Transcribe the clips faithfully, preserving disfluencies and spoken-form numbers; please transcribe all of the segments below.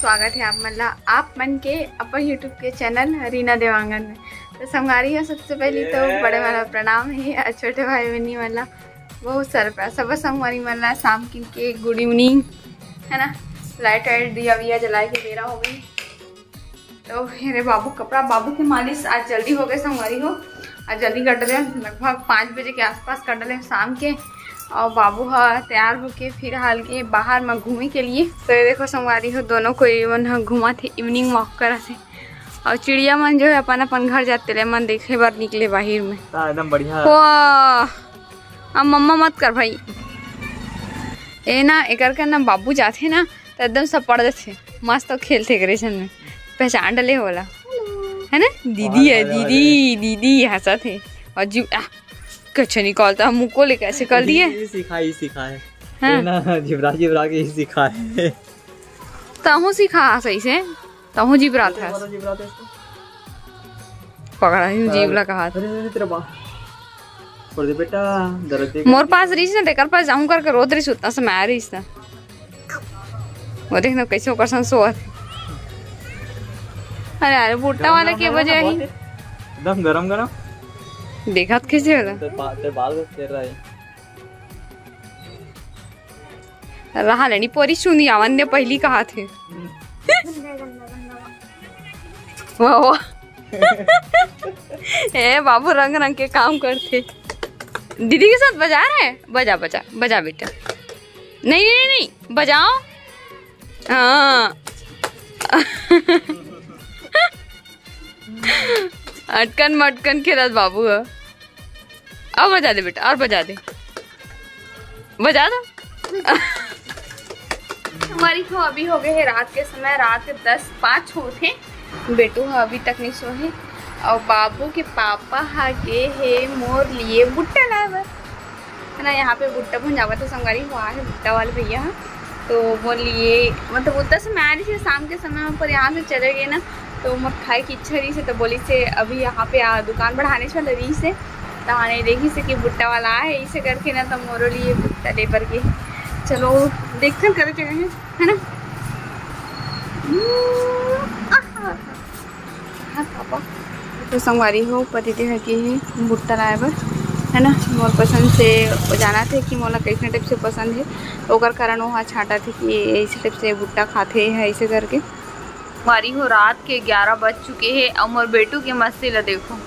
स्वागत है आप मन ला, आप मन के अपन YouTube के चैनल रीना देवांगन में। तो संगवारी हो, सबसे पहली तो बड़े वाला प्रणाम है और छोटे भाई बहनी वाला बहुत सारा प्यार। सब संगवारी मन ला शाम की के गुड इवनिंग, है ना। लाइट वाइट दिया विया जलाए के बेरा हो गई। तो मेरे बाबू कपड़ा, बाबू की मालिश आज जल्दी हो गए संगवारी हो, आज जल्दी कर डले, लगभग पाँच बजे के आसपास कर डले शाम के। और बाबू ह तैयार होके फिर हाल के बाहर में घूमे के लिए। तो ये देखो संगवारी हो, दोनों कोई मन ह घूमत हे, इवनिंग वॉक करत हे। और चिड़िया मन जो है अपन अपन घर जाते ले, मन देखे बर निकले बाहिर में। हाँ, एकदम बढ़िया। वाह, अब मम्मा मत कर भाई। ए ना, एकर के ना बाबू जाथे ना, तो एकदम सब पड़ जाथे, मस्त खेलथे एकरे संग में, पहचान डले होला, है ना? दीदी है, दीदी, दीदी हंसत है। और जी, आ, कुछ निकालता, मुँह को लेके ऐसे कर दिए। ये सिखाए, ये सिखाए। हाँ। ये ना, जिबरा, जिबरा के ये सिखाए। तहूँ सिखा सही से, तहूँ जिबरात है। जिबरात है इसको। पकड़ा ही जीव ला कहा। अरे, अरे, तेरा बा-, छोड़ दे बेटा, दर्द देगा। मोर पास रहीस ना, तेकर पास जाऊं करके रोत रहीस, उतना समय आ रहीस ना। वो देख ना कैसे ओकर संग सोवत हे। अरे, अरे, भुट्टा वाला के वजह ही। एकदम गरम गरम। देखत कैसे होला? तेरे बा-, तेरे बाल को घेर रहा है। रहा लेनी पोरी सुनी आवन ने पहली कहा थे। वाह, वाह। ए बाबू रंग रंग के काम करथे। दीदी के साथ बजा रहे हैं? बजा, बजा, बजा बेटा। नहीं, नहीं, नहीं, नहीं, बजाओ। हाँ। अटकन मटकन खेलत बाबू ह। और बजा दे बेटा, और बजा दे, बजा दो। हमारी तो अभी हो गए है रात के समय, रात के दस पाँच होत हे। बेटू ह अभी तक नहीं सोहे। और बाबू के पापा ह गे हे मोर लिए भुट्टा लाए बर, है ना। यहाँ पे भुट्टा भुंजावत हे संगवारी, हुआ है भुट्टा वाले भैया ह। तो मोर लिए, मतलब, उतना समय आ रही थी शाम के समय, पर यहाँ से चले गए ना, तो मोर खाए की इच्छा रही से, तो बोली से अभी यहाँ पे आ, दुकान बढ़ाने चल रही से, तो आने देखी से कि भुट्टा वाला आए, इसे करके ना, तो मोरो लिए भुट्टा ले बर के। चलो, देखते हैं, करे जगह है, है ना। हम्म, आहा। हाँ, पापा। तो संगवारी हो, पति देह के ही भुट्टा लाए बर, है ना। मोर पसंद से वो जानत हे कि मोला कैसने टाइप से पसंद हे, ओकर कारण वो हा छांटत हे कि ऐसे टाइप से भुट्टा खाथे है, ऐसे करके। संगवारी हो, रात के ग्यारह बज चुके हे और मोर बेटू के मस्ती ला देखो,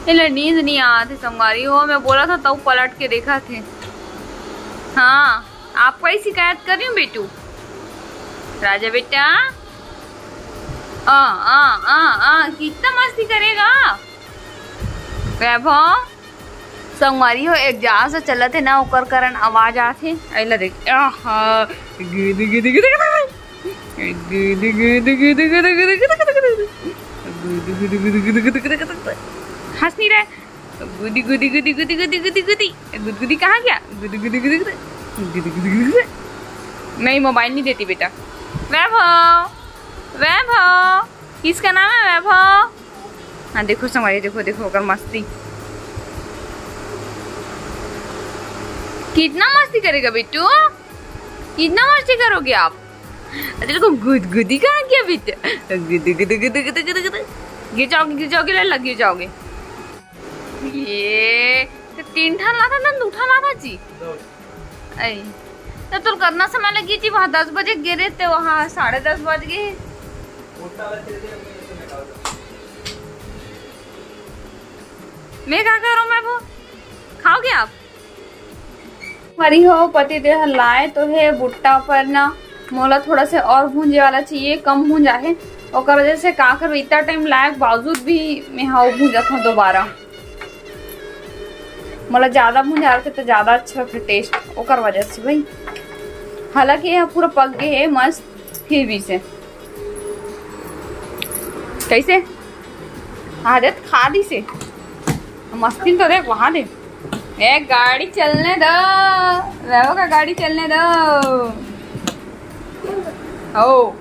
एला नींद नहीं आत हे संगवारी हो। मैं बोला था तब पलट के देखा थे। हाँ, आपको ही शिकायत कर रही हूँ बेटू। राजा बेटा, आ, आ, आ, आ, कितना मस्ती करेगा वैभव? संगवारी हो, एग्जास्ट चलत हे ना, ओकर कारण आवाज आत हे। अइला देख, आहा, गुदु, गुदु, गुदु, गुदु। गुदु, गुदु, गुदु, गुदु। गुदु, गुदु, गुदु, गुदु, गुदु। हंस नहीं रहा है। गुदी, गुदी, गुदी, गुदी, गुदी, गुदी, गुदी। गुदगुदी कहाँ गया? गुदी, गुदी, गुदी, गुदी। गुदी, गुदी, गुदी, गुदी। नहीं, मोबाइल नहीं देती बेटा। वैभव, वैभव, किसका नाम है वैभव? हाँ, देखो संगवारी, देखो, देखो, ओकर मस्ती। कितना मस्ती करेगा बेटू? कितना मस्ती करोगे आप? अरे, देखो, गुदगुदी कहाँ गया बेटा? गुदी, गुदी, गुदी, गुदी, गुदी, गुदी। गिर जाओगे, गिर जाओगे, लल्ला, गिर जाओगे। ये तो तीन ठन लाथा ना, दू ठन लाथा जी। दो। ऐ, तो तोर करना समय लगी जी, वहाँ दस बजे गिरे थे, वहाँ साढ़े दस बज गए। मैं क्या करूँ मैं वो? खाओगे आप? हरी हो, पति देह लाए तो है भुट्टा, पर ना मोला थोड़ा से और भूंजे वाला चाहिए, कम भूंजा है, ओकर वजह से का करूँ, इतना टाइम लाए के बावजूद भी मैं हाँ भूंजत हूँ दोबारा। मोला ज्यादा भूंजा रखे तो ज्यादा अच्छा रखे टेस्ट, ओकर वजह से भाई। हालांकि यह पूरा पक गए है मस्त, फिर भी से कैसे आदत खा दी से मस्ती तो देख वहां दे। ए, गाड़ी चलने दो, रहो का गाड़ी चलने दो। ओ,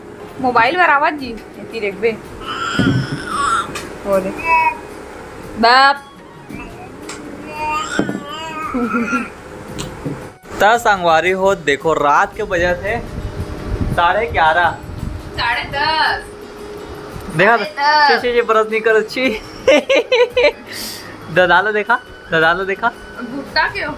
मोबाइल बर आवाज जी, एती देखबे। ओ दे। बाप। त संगवारी हो, देखो, रात के बजत हे साढ़े ग्यारह। साढ़े दस। देखा तो? साढ़े दस। छी, छी, छी, brush नहीं करो, छी। ददा ला देखा, ददा ला देखा। भुट्टा के हो?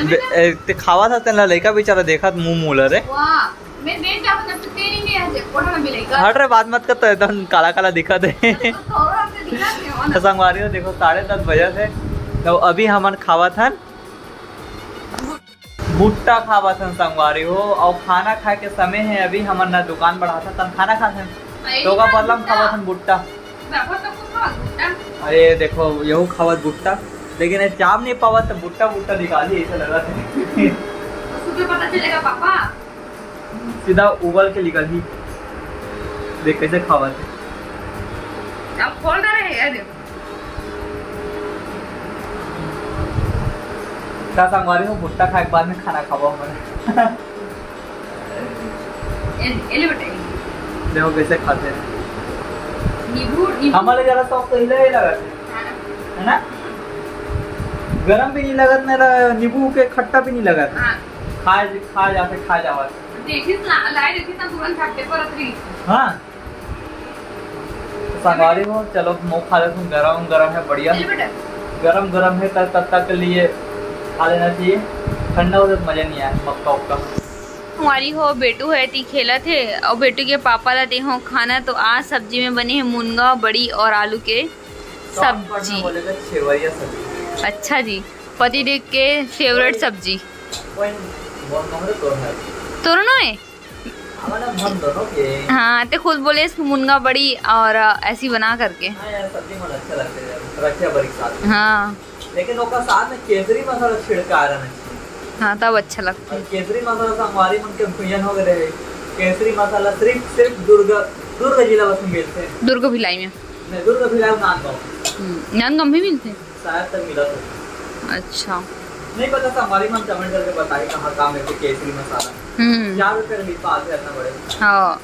दे-, ए, ते खावा था, तेन ला लइका बेचारा देखा, मुंह मुला रे। वाह, मैं देख जाऊँ जब तक तेरी नहीं आ जाए, कोठा में भी लइका। हट रे, बात मत कर, तो एकदम काला काला दिखा दे। अरे, तो थोड़ा सा दिखा दे, हो ना। तो संगवारी हो, देखो, साढ़े दस बजे थे, तो अभी हमन खावा था। भुट्टा खावत हन संगवारी हो, अउ खाना खाए के समय हे। अभी हमन ना दुकान बढ़ाथन, तन खाना खाथन, अरे तो ओकर बदला म भुट्टा। खावत हन भुट्टा। बाबा तो कुछ खावत भुट्टा। अरे देखो, यहू खावत भुट्टा, लेकिन ये चाप नहीं पावत, तो भुट्टा भुट्टा निकाली, ऐसा लगा था। तो सुबह पता चलेगा पापा। सीधा उबल के निकलही। देख कैसे खावत हे। अब खोल रहे हैं, ये देखो। का संगवारी हो, भुट्टा खाए के बाद में खाना खाबो हमन। ए, ए ले बेटा, ए। देखो कैसे खाते हैं। नींबू, नींबू। हमारे जरा सॉफ्ट तो हिला ही लगा, हाँ। है ना? गरम भी नहीं लगत, मेरा नींबू के खट्टा भी नहीं लगत। हाँ। खा, खा जाते, खा जावा। देखिस ना, लाई देखिस ना, तुरंत झटके पर अतरी। हाँ। संगवारी हो, चलो, मुंह खा लेते हैं, गरम गरम है, बढ़िया। चल बेटा। गरम गरम है, तब, तब तक के लिए खा लेना चाहिए, ठंडा हो जाए तो मजा नहीं आए मक्का उक्का। संगवारी हो, बेटू है ती खेलत हे, और बेटू के पापा ला दे हो खाना, तो आज सब्जी में बने है मुनगा, बड़ी और आलू के सब्जी। बोलेगा छेवरिया सब्जी। अच्छा जी, पति देव के favourite सब्जी। कोई बोल रहा है तो है। तोर नो है? हमारा मन दोनों के। हाँ, ते खुद बोले इसको मुनगा बड़ी और, अ, ऐसी बना करके। हाँ यार, सब्जी मन अच्छा लगता है यार, रखिया बरी के साथ में। हाँ। लेकिन ओकर साथ में केसरी मसाला छिड़का रहना चाहिए। हाँ, तब अच्छा लगता है। और केसरी मसाला संगवारी मन के भुजन हो गए रहे। केसरी मसाला सिर्फ, सिर्फ दुर्ग, दुर्ग जिला बस में मिलते हैं। दुर्ग भिलाई में। नहीं, दुर्ग भिलाई में नांदगांव। हम्म, नांदगांव में मिलते हैं? शायद तक मिला तो। अच्छा। नहीं पता, संगवारी मन comment करके बताई कहाँ, कहाँ मिलते केसरी मसाला। हम्म। चार रुपये का डिब्बा आते इतना बड़े। हाँ।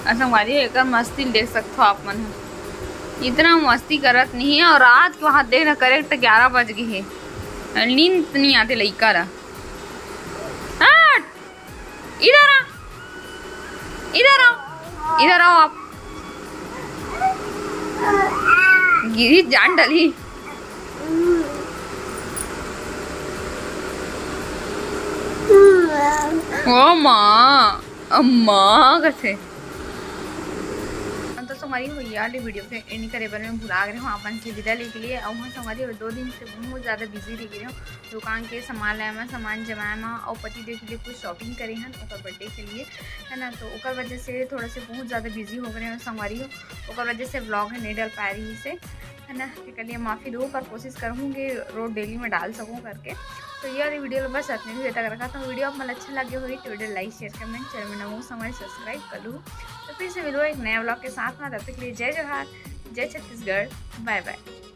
अउ संगवारी हो, एकर मस्ती ल देख सकथो आप मन ह। इतना मस्ती करत नहीं है, और रात के वहाँ देख ना, correct ग्यारह बज गए है, नींद नहीं आते लइका ला। हट! इधर आ, इधर आओ, इधर आओ आप। गिरी जान डाली। ओ माँ, अम्मा कथे। तो संगवारी हो, ये video के end करे बर मैं भुला गए हूँ आपन से विदा लेके लिए। और वहाँ संगवारी हो, दो दिन से बहुत ज़्यादा busy रह गए हूँ दुकान के सामान लाए में, सामान जमाए में, और पति देव के लिए कुछ shopping करे हन ओकर birthday के लिए, है ना। तो ओकर वजह से थोड़ा से बहुत ज़्यादा busy हो गए हूँ संगवारी हो, ओकर वजह से vlog है नहीं डाल पा रही से, है ना। तेकर लिए माफ़ी दो, पर कोशिश करूँगी रोज daily में डाल सकूँ करके। तो ये वाली video बस इतने ही तक रखा। तो video आप मन अच्छा लगे होही तो video like, share, comment, channel में नवा हो संगवारी subscribe कर लूँ। तो फिर से मिलूँ एक नया vlog के साथ में, तब तक के लिए जय जोहार, जय छत्तीसगढ़, bye bye।